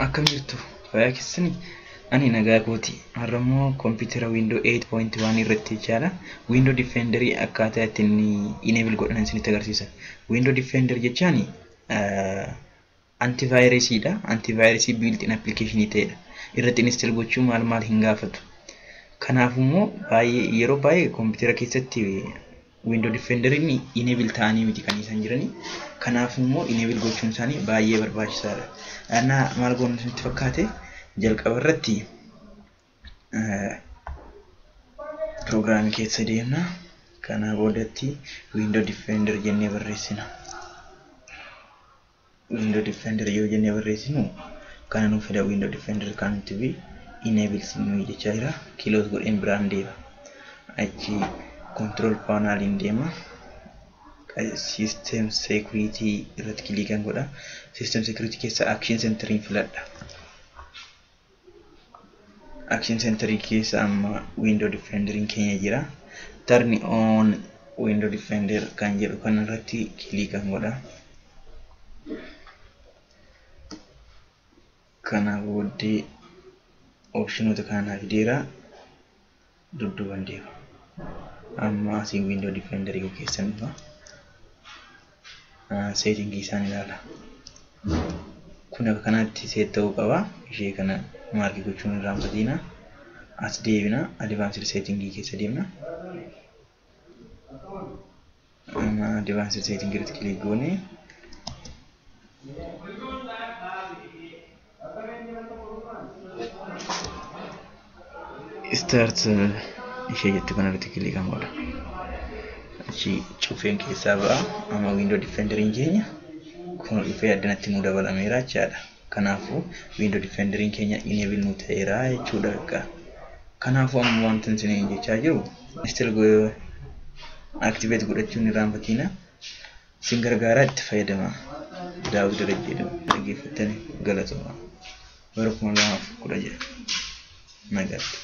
Akkam jirtu? Fayyaa keessanii? Ani nagaa kooti. Har'a immoo kompiitara Windows 8.1 irratti jechaadha. Windows Defender akkaataa ittiin enable godhan isinitti agarsiisa. Windows Defender jechaan antivaayirasiidha. Antivaayirasii built-in application ta'edha. Irratti install gochuu maal maal hin gaafatu. Kanaaf immoo baay'ee yeroo baay'ee kompiitara keessatti Windows Defenderiin enable ta'anii miti kan isaan jiranii. Kanaaf immoo enable gochuun isaanii baay'ee barbaachisaadha. Annaa maal goonu isinitti fakkaate jalqaba irratti piroogiraamii keessa deemna. Kanaa boodatti Windows Defender jennee barreessina. Windows Defender yoo jennee barreessinu kana nuuf fida Windows Defender kan nuti be enable nu jechaa jira. Close godheen biraan deema. Achi control paneliin deema. System security irratti kiliikan godha. System security keessa action centeriin filadha. Action centerii keessa amma Windows Defenderiin keenya jira. Turn on Windows Defender kan jedhu kan irratti kiliikan godha. Kana booddee opshinoota kana fideera dudduuban deema. Amma asiin Windows Defender keessan dhufa. Seetingii isaan ilaala. Kun akka kanaatti seet ta'uu qaba. Ishee kana maarkii gochuun hin irraanfatina. As deebina. Advanced settingii keessa deemna. Amma advanced setting irratti kilik goone start ishee jettu kanarratti kiliikan godha. Achi cufeen keessaa ba'a. Amma Windows Defenderiin keenya kun dhufee addanatti nu dabalameera jechaadha. Kanaafuu Windows Defenderiin keenya enable nu ta'eera jechuudha. Kanaafuu amma wanti isiniin jechaa jiru install activate godhachuun hin irraanfatina. Isin gargaaraa itti fayyadama. Daawit Darajjee dhaggeeffattanii galatooma. Bara 2016 nagaatti.